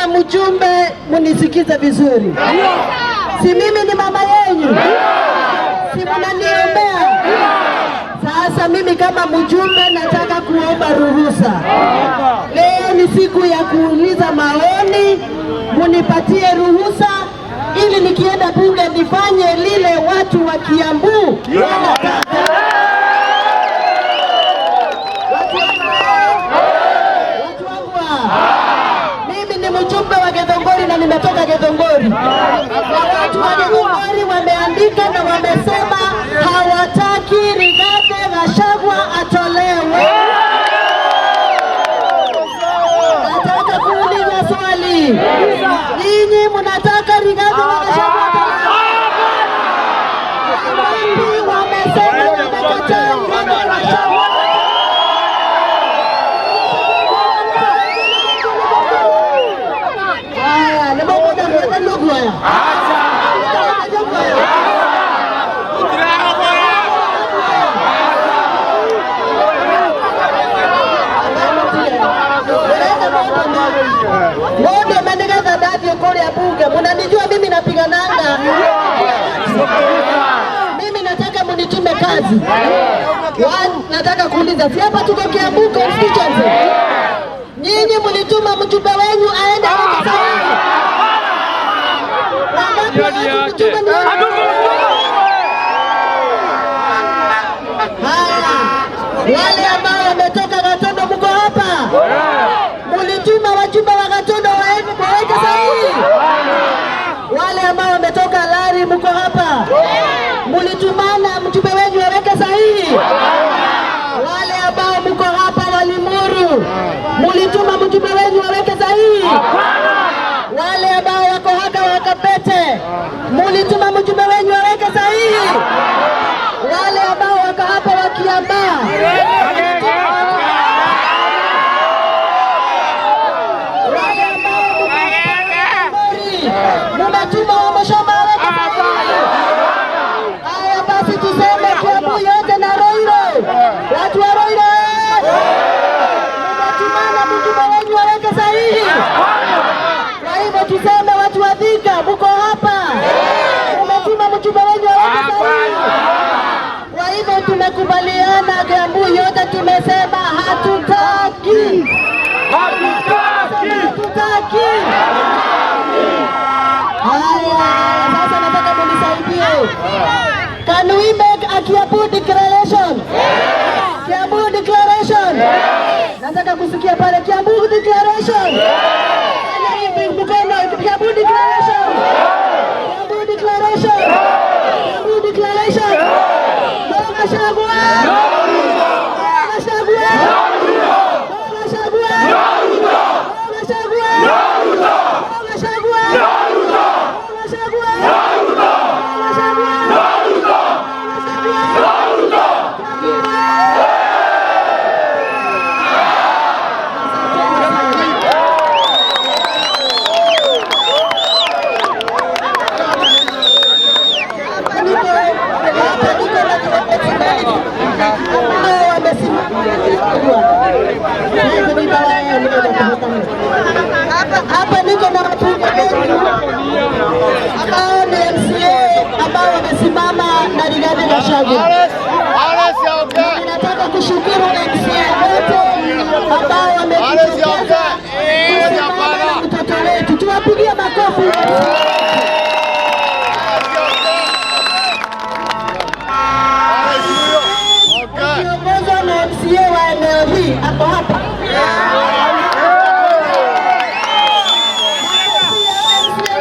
kama mjumbe munisikize vizuri. Si mimi ni mama yenyu? Si mnaniombea? Sasa mimi kama mjumbe nataka kuomba ruhusa. Leo ni siku ya kuuliza maoni, munipatie ruhusa ili nikienda bunge nifanye lile watu wa Kiambu wanataka. Watu wangu, watu wangu, mimi ni mjumbe wa Githunguri na nimetoka Githunguri, na watu wa Githunguri wameandika na wamesema hawataki Rigathi Gachagua atolewe. Nataka kuuliza swali, ninyi mnataka Rigathi Gachagua atolewe? Wangapi wamesema wamekataa Rigathi Gachagua? Haya, nimekuja kuweka ndugu haya. Ndugu haya. Mondo manigetha ndathiĩ kũrĩa bunge, munanijua mimi napigananga. Mimi nataka munitume kazi. Nataka kuuliza, si hapa tuko Kiambu constituency? Nyinyi mlituma mjumbe wenyu aende aweke sahihi? Wangapi hawakumtuma ni Haya, wale ambao wametoka Gatondo mko hapa, mulituma wajumbe wa Gatondo waende waweke sahihi? Wale ambao wametoka Lari mko hapa, mulitumana mjumbe wenyu waweke sahihi? Wale ambao mko hapa Walimuru, mulituma mjumbe wenyu waweke sahihi? Wale ambao wako hapa Wakapete, mulituma mjumbe wenyu waweke sahihi? Wale ambao wako hapa Wakiambaa, wale ambao mko hapa Mori, mumetuma Wamuchoma waweke sahihi? Haya basi, tuseme Kiambu yote na Ruiru, watu wa Ruiru, mumetumana mjumbe wenyu waweke sahihi? Kwa hivyo tuseme watu wa Thika, mko hapa, mumetuma mjumbe wenyu aweke sahihi? Kwa hivyo tumekubaliana Kiambu yote, tumesema hatutaki, hatutaki. Haya, sasa nataka munisaidie. Can we make a Kiambu declaration? Kiambu declaration. Nataka kusikia pale Kiambu declaration. Fanya hivi mkono, Kiambu declaration. Kiambu declaration. Kiambu declaration. No Gachagua. No Gachagua. No Gachagua. No Gachagua. No Gachagua. No Gachagua. No Gachagua. No Gachagua. Hapa niko na viongozi ambao wamesimama. Hapa niko na wabunge wetu ambao ni MCA ambao wamesimama na Rigathi Gachagua. Na ninataka kushukuru MCA wote ambao wamejitokeza kusimama na mtoto wetu. Tuwapigie makofi MCA. Ukiongozwa na MCA wa eneo hii hapo hapa. Makofi ya MCA.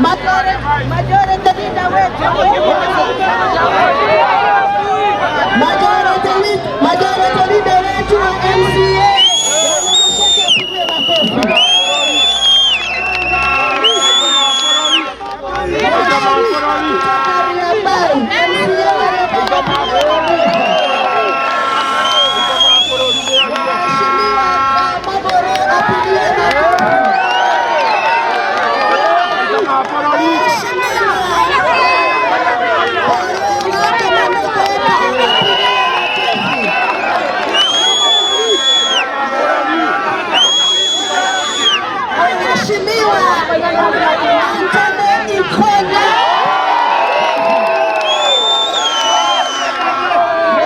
Majority leader wetu. Majority leader wetu wa MCA. Apigwe makofi. Kutoka Riabai, MCA wa Riabai apigwe makofi. Mheshimiwa Kamagoro apigiwe makofi. Mheshimiwa Mheshimiwa Anthony Ikonya,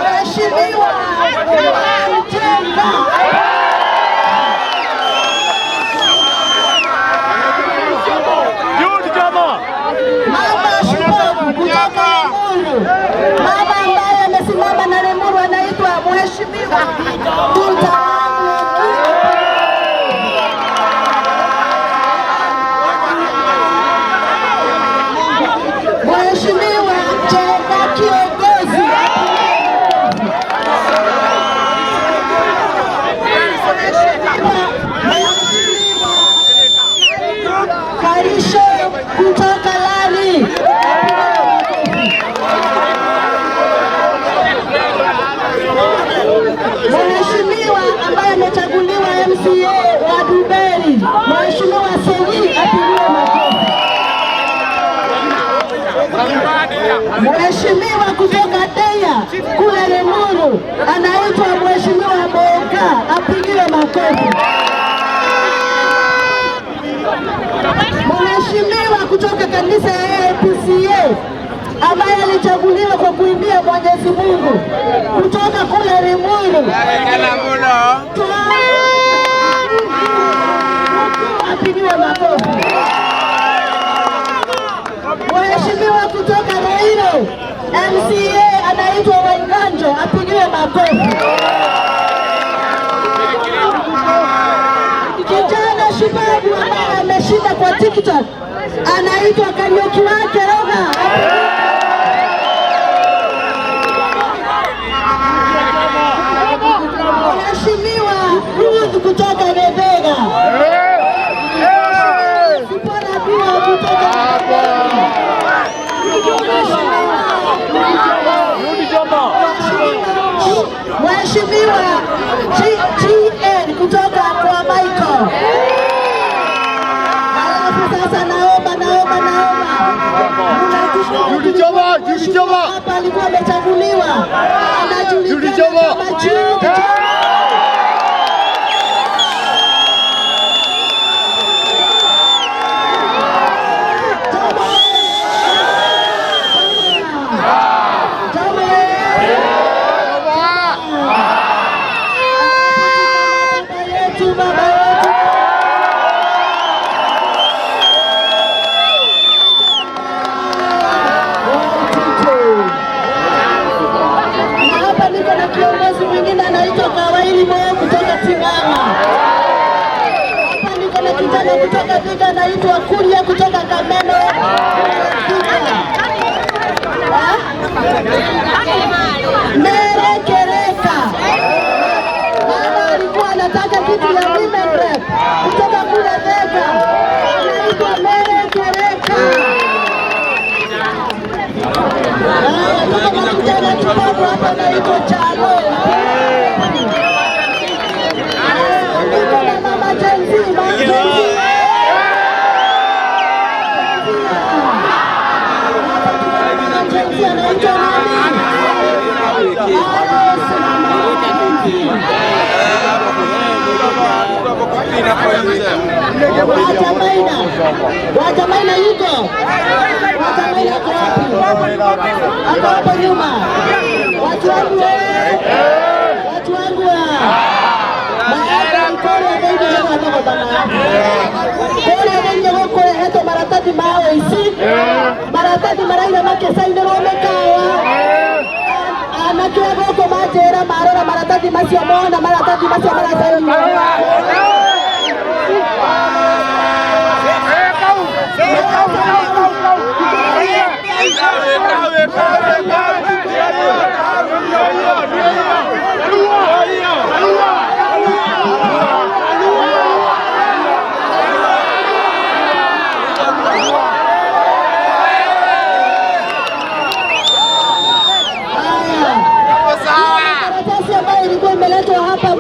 Mheshimiwa Mtenga, Jude Jama. Mama shupavu kutoka Limuru, mama ambaye amesimama na Limuru anaitwa Mheshimiwa Dulta. Mheshimiwa Jenga kiongozi. Karisho kutoka Lari. Mheshimiwa ambaye amechaguliwa MCA wa Duberi, Mheshimiwa Senyi apigiwe makofi. Mheshimiwa kutoka Deya kule Limuru anaitwa Mheshimiwa Moga apigiwe makofi. Mheshimiwa kutoka kanisa ya APCA ambaye alichaguliwa kwa kuimbia Mwenyezi Mungu kutoka kule Limuru apigiwe makofi. Mheshimiwa kutoka Ruiru MCA anaitwa Wainganjo apigiwe makofi. Kijana shupavu ambaye ameshinda kwa TikTok anaitwa Kariuki wake Roga. Mheshimiwa Ruth kutoka Rebega. Sipora Dua kutoka Jude Jama. Mheshimiwa GN kutoka kwa Michael. Alafu sasa naomba naomba naomba Judy Jama, Judy Jama. Hapa alikuwa amechaguliwa, Judy anajulikana Jama. kama Jude Jama. Baba yetu, baba yetu. Na hapa niko na kiongozi mwingine anaitwa Kawaili Moyo kutoka Ting'ang'a. Hapa niko na kijana kutoka Thika anaitwa Kuria kutoka Kameno. Thika. Ha? Merekereka. Mama alikuwa anataka kitu ya women rep kutoka kule Thika, anaitwa Merekereka. Haya, tuko na kijana kidogo hapa anaitwa Chalo. Haya, niko na mama Gen Z, mama Gen Z. Hapa tuko na mama Gen Z anaitwa nani? Alice, mama Gen Z. Wajamaina, Wajamaina yuko? Wajamaina ako wapi? Ako hapo nyuma. Watu wangu we, watu wangu wa kũrĩa thĩinĩ gũkũrehetwo maratathi ma ũici, maratathi maraiga makĩcainĩrwo mĩkawa. Anake a gũkũ manjĩra marora maratathi macio, mona maratathi macio maracainwo. Haya, karatasi ambayo ilikuwa imeletwa hapa.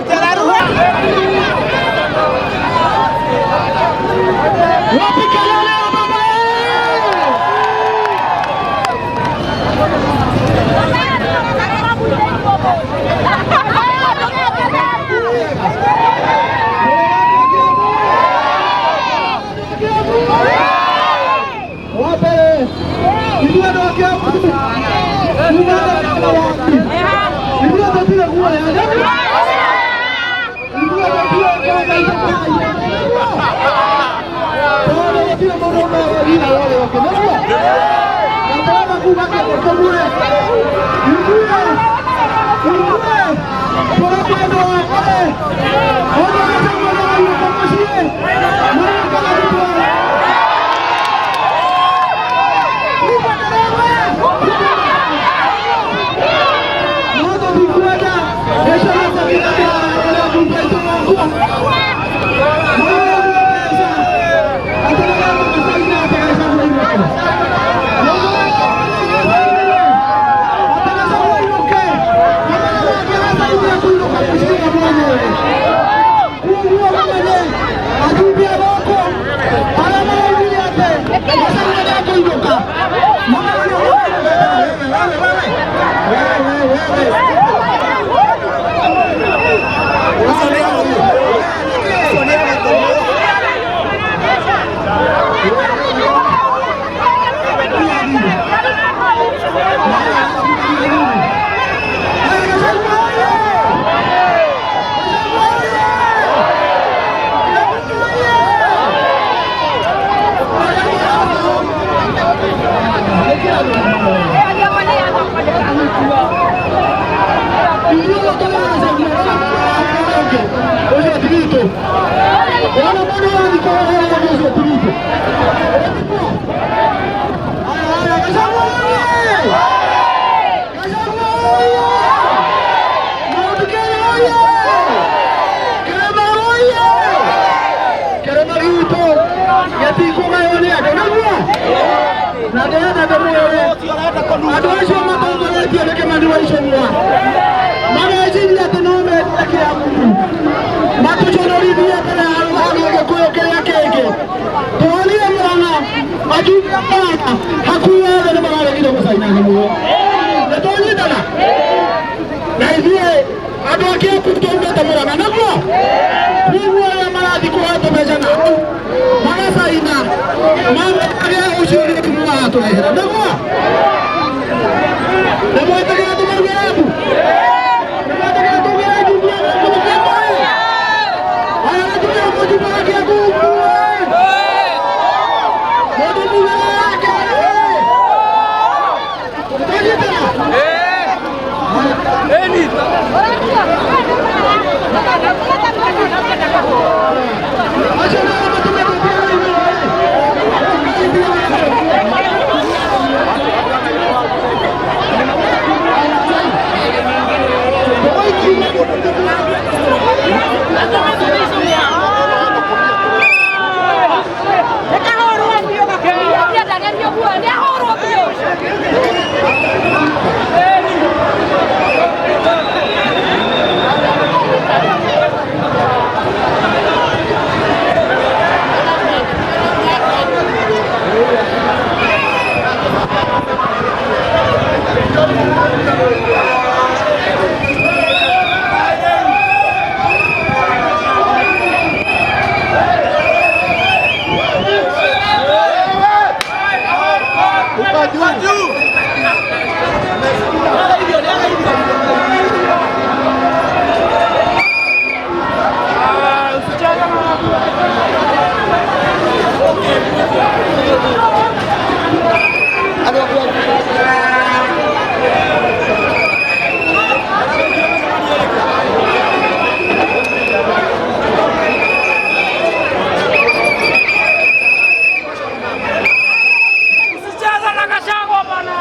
Usicheze na Gachagua bwana.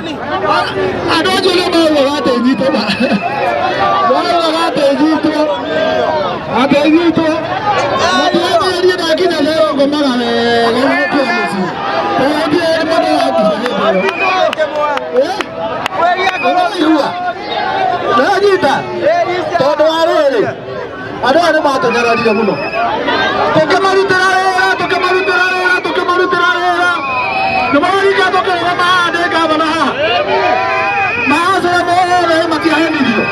Andũ acio nĩ maugaga atĩ nyitwo, maugaga atĩ nyitwo, atĩ nyitwo matiambĩrĩrie. Ndakinya leo ngomaga wega gũkĩra mũciĩ, tondũ mũndũ wakinya hĩndĩ ĩyo ũraigua nanyita, tondũ wa rĩrĩ, andũ aya nĩ matũnyararire mũno, tũkĩmarutĩra wĩra, tũkĩmarutĩra wĩra, tũkĩmarutĩra wĩra. Nĩ marorika tũkĩrũgama haha ndĩ gavana haha, maacũra mothe matiahenithio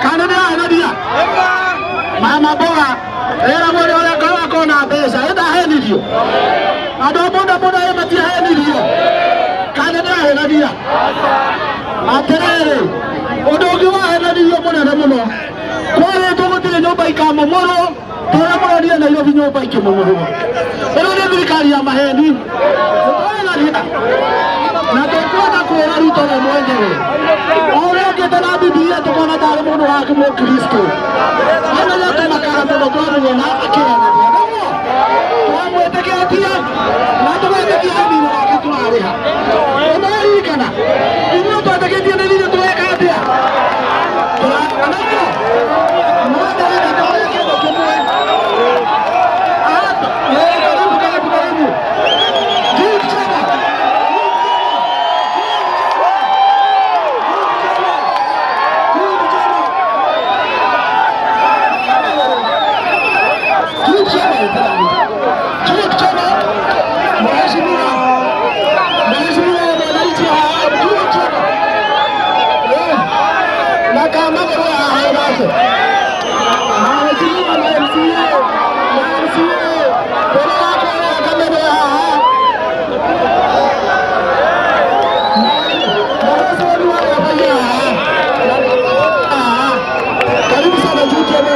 kana nĩ ahenania? Mama mboga ĩragwo nĩ ũrĩa ngoro akona mbeca ĩndahenirio. Andũ a boda boda ĩ matiahenirio kana nĩ ahenania? Atĩrĩrĩ, ũndũ ũngĩ wahenanirio mũnene mũno, kwarĩtwo gũtirĩ nyũmba ikamomorwo, tũrĩa mũronire Nairobi nyũmba ikĩmomorwo. Ĩno nĩ thirikari ya maheni. Nĩtwahenania na tũkwenda kwĩra Ruto we mwenyewe, o ũrĩa okĩte na Bibilia tũkona tarĩ mũndũ wa Mũkristo, amenya tũmakaga mũno twamuona akĩhenania. Nĩguo twamwĩtĩkĩtie na tũgetĩkia thirĩ wake tũrarĩha. Nĩmwaririkana ithuĩ twetĩkĩtie nĩ thirĩ tũreka atĩa? Tũrarĩha naguo. No ndĩrenda ndĩmwĩre kĩndũ kĩmwe. Karibu, karibu, karibu. Jude Chama. Jude Chama. Jude Chama. Jude Chama. Mheshimiwa. Mheshimiwa mwananchi haha Jude Chama. Na kama kwa haha nake. Mheshimiwa na MCA. Na MCA. Kwa wako kamera haha. Karibu sana Jude Chama.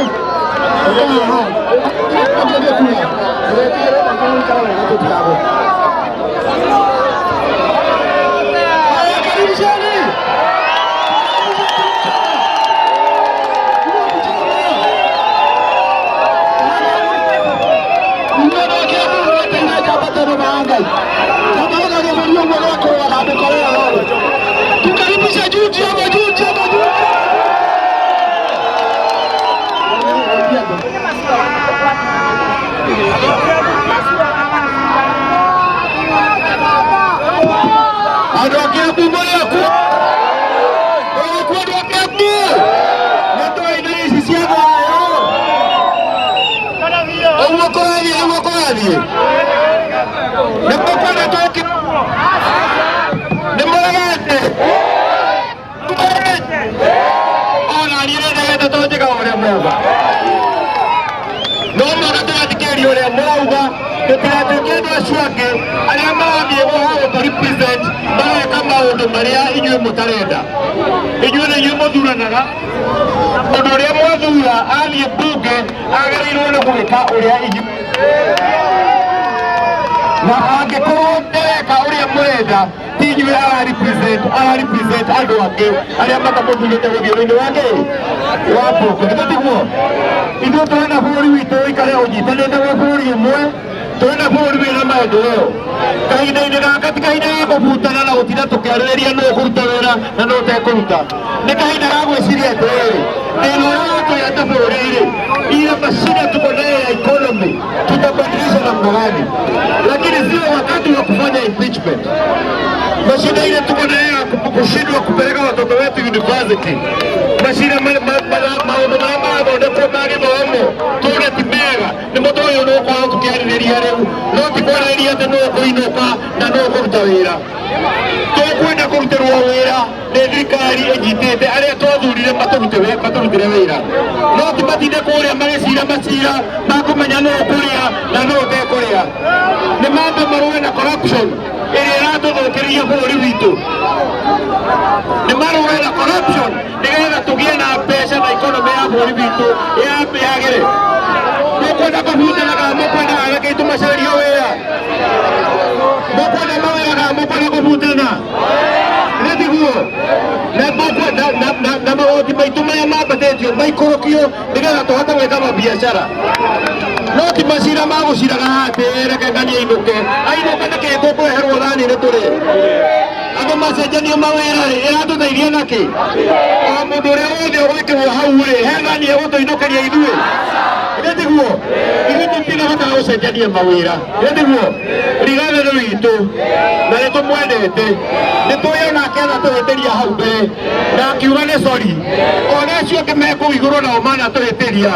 Haya, karibisheni. Tukaribisha Jude Chama, Jude Chama, Jude. Andũ a Kiambu mũrĩ akuo? Mũrĩ akuo andũ a Kiambu? Nĩ tũĩ indo ici cia thayũ. Ũguo kũrathiĩ, ũguo kũrathiĩ. Nĩ mũkwenda tũke? Nĩ mũregete? Nĩ mũregete? Ona niĩ nĩ ndegete tondũ njĩkaga ũrĩa mũrauga. No mũhaka tũgathikĩrĩria ũrĩa mũrauga, tũtigatuĩke andũ acio angĩ arĩa marathiĩ gũtũ represent mareka maũndũ marĩa inyuĩ mũtarenda. Inyuĩ nĩ inyuĩ mũthuranaga. Mũndũ ũrĩa mwathura athiĩ mbunge agĩrĩirwo nĩ gwĩka ũrĩa inyuĩ, na angĩkorwo ndareka ũrĩa mũrenda, ti inyuĩ ara represent, ara represent andũ angĩ arĩa matamũthurĩte gũthiĩ thĩinĩ wa kĩ wa mbunge. Nĩguo tiguo? Ithuĩ tũrenda bũrũri witũ ũikare ũnyitanĩte wĩ bũrũri ũmwe, tũrenda bũrũri wĩna maendeleo. Kahinda-inĩ gaka ti kahinda ga kũbutana na gũtinda tũkĩarĩrĩria nũ ũkũruta wĩra na nũ ũtekũruta. Nĩ kahinda ga gwĩciria atĩrĩrĩ, thĩna ũrĩa ũratũgĩa ta bũrũri-rĩ, ile mashida tuko nayo ya economy tutabadilisha namna gani, lakini sio wakati wa kufanya impeachment. Mashida ile tuko nayo ya kushindwa kupeleka watoto wetu university, mashida maũndũ marĩa marathondekwo ma gĩthomo tuge ti mega, nĩ mũndũ ũyũ nĩ ũkorwo tũkĩarĩrĩria rĩu, no ti kwarĩrĩria atĩ nũ ũkũinũka na nũ ũkũruta wĩra. Tũkwenda kũrutĩrwo wĩra nĩ thirikari ĩnyitĩte arĩa twathurire matũrutĩre wĩra, no ti matinde kũrĩa magĩcira macira makũmenya nũ ũkũrĩa na nũ ũtekũrĩa. Nĩ mambe marũe na corruption ĩrĩa ĩratũthũkĩria bũrũri witũ. Nĩ marũe na corruption nĩgetha tũgĩe na mbeca na economy ya bũrũri witũ yagĩre. Mũkwenda kũbutana kana mũkwenda anake aitũ macario wĩra? Mũkwenda mawĩra kana mũkwenda kũbutana? Nĩ tiguo? Na magoti maitũ marĩa mambatĩtio maikũrũkio nĩgetha tũhote gwĩka mabiacara, no ti macira ma gũciraga haha atĩ reke ngani ainũke. Ainũke nĩkĩ? Tũkũreherwo thani nĩ tũrĩ andũ. Andũ macenjanio mawĩra rĩ, ĩratũteithia nakĩ? O mũndũ ũrĩa wothe ũgwĩkĩrwo hau rĩ, hena niĩ egũtũinũkĩria ithuĩ? Ĩĩ tiguo? Ithuĩ tũtirĩ bata wa gũcenjania mawĩra. Ĩĩ tiguo? Rigathĩ nĩ witũ na nĩ tũmwendete, nĩ tũĩ onake anatũhĩtĩria hau mbere na akiuga nĩ sorry. Ona acio angĩ me kũu igũrũ nao manatũhĩtĩria,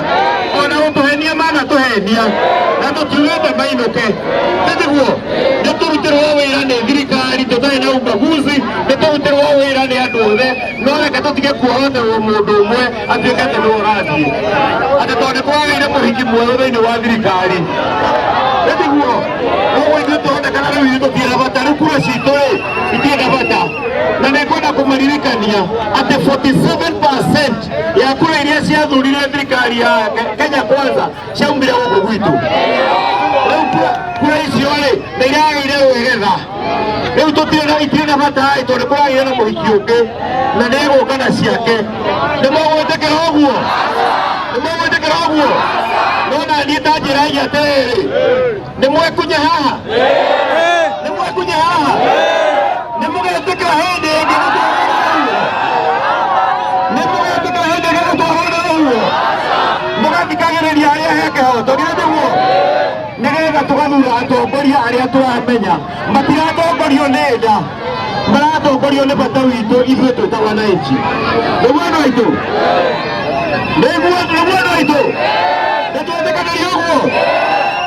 ona gũtũhenia manatũhenia, na tũtiugĩte mainũke. Nĩ tiguo? Nĩ tũrutĩrwo wĩra nĩ thirikari tũtarĩ na ubaguzi, nĩ tũrutĩrwo wĩra nĩ andũ othe, no reke tũtige kuoroterwo mũndũ ũmwe atuĩke atĩ nĩwe ũrathiĩ, atĩ tondũ nĩ kwagĩire mũhiki mwerũ thĩinĩ wa thirikari. Nĩ tiguo? Koguo ithuĩ tũronekana rĩu ithuĩ tũtirĩ na bata, rĩu kura citũ rĩ itirĩ na bata. Na nĩ ngwenda kũmaririkania atĩ 47% ya kura iria ciathurire thirikari ya Kenya Kwanza ciaumire gũkũ gwitũ. Rĩu kura icio rĩ nĩ iragĩire gwĩgetha. Rĩu tũtirĩ na itirĩ na bata ĩ, tondũ kũragĩire na mũhiki ũngĩ na nĩ egũka na ciake. Nĩ mũgwĩtĩkĩra ũguo? Nĩ mũgwĩtĩkĩra ũguo? No na niĩ ta njĩrai atĩrĩrĩ, nĩ mwekunya haha? Nĩ mwekunya haha? Nĩ mũgetĩkĩra hĩndĩ ĩngĩ gũtwarwo ũguo? Nĩ mũgetĩkĩra hĩndĩ ĩngĩ gũtwarwo ũguo? Mũgathikagĩrĩria harĩa he kĩhoto, githĩ tiguo? Nĩgetha tũgathura atongoria arĩa tũramenya matiratongorio nĩ nda, maratongorio nĩ bata witũ ithuĩ twĩ ta wananchi. Nĩguo andũ aitũ? Nĩguo nĩguo andũ aitũ? Nĩ twetĩkanĩria ũguo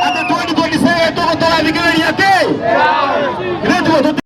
atĩ 2027 tũgũtũrathikĩrĩria kĩ?